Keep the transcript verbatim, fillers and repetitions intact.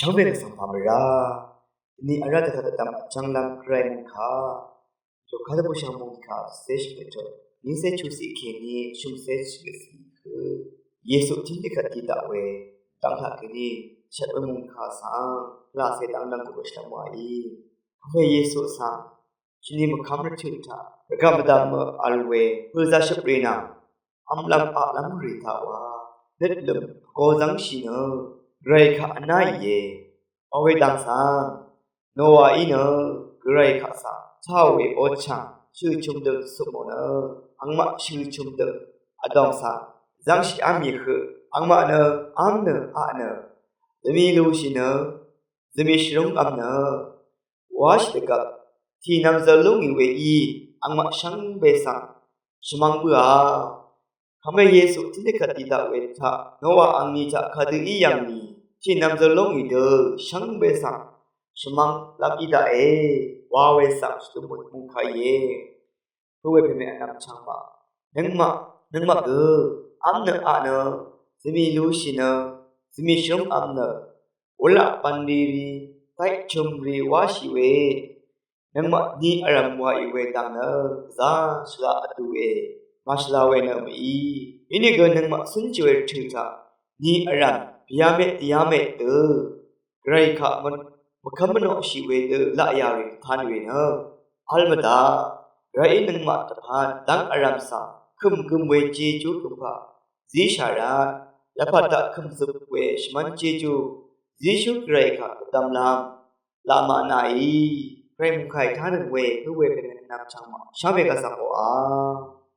Shvngbe vsvng pà mvrá ni vrá dvkvt dvdvm vchvnglv́m Gvray mungkà Luka dvbùshv̀ng mungkà dvcé shvngøt tut nícé chuqciq kèní shø̀mcé shvngøtciq hø Yesu tǿn dvkvt dì daq we dv́ng taq kèní shvt we mungkà svng laqcé dv́ng dv́ng gø shvlv́m waí. Vhø Yesu svng shvni mvkv́m rvtøq taq rvgaq mvdvm mø vl we hø zashøp rì nvng vmlv́m aqlv́m rì taq wa nøt lø̀m vgo zv́ngshì nø Gvray kaq vná ìe. Wa we dv̀ng svng Nowaí nø Gvray kaq svng taq we ochv̀ng shø̀ chø̀m dø sukmò nø angmaq shø̀ chø̀m dø vdòng svng zv́ngshì v́m mì høq angmaq nø v́m nø aq nø zvmì lushì nø zvmì shvrúng v́m nø wáshì dvgvp tì nvmzøl lúngì we í angmaq shvngbe svng shvmvng bǿà. Kvmè Yesu tǿn dvkvt dì daq we taq Nowa angni taq kadø í yv̀ngni tì nvmzøl lúngì dø shvngbe svng shvmvng lv́m í daqe wa we svng shvdø mungkà íe. Hø we pèmè vnvm chvngmaq nøngmaq nøngmaq gø v́m nø aq nø zvmì lushì nø zvmì shvrúng v́m nø wulaq bv̀nlì rì daiq chø̀m rì wáshì we nøngmaq ni vrv̀m wa ì we dv̀ng nø gvzà shvlaq vdùe màshvla we nø mø̀í. Inìgø nøngmaq cúnshì we rvtø̀ taq ni vrv̀m bìyámeq dìyámeq dø Gvray kaq mvkv́m mvnoqshì we dø laqyà rì dvtan we nø vl mvdaq. Gvrayí nøngmaq dvpvt dv́ng vrv̀m svng kø̀m gøm we jejú kø̀mpà zíshà rvt yvpvt daq kø̀m zøp we shvmv́n jejú Yesu Gvray kaq gvdvmlv́m laq maq nàí Gvray mungkàì tánøng we hø we pèmè vnvm chvngmaq shvngbe gvzv̀ng oqà.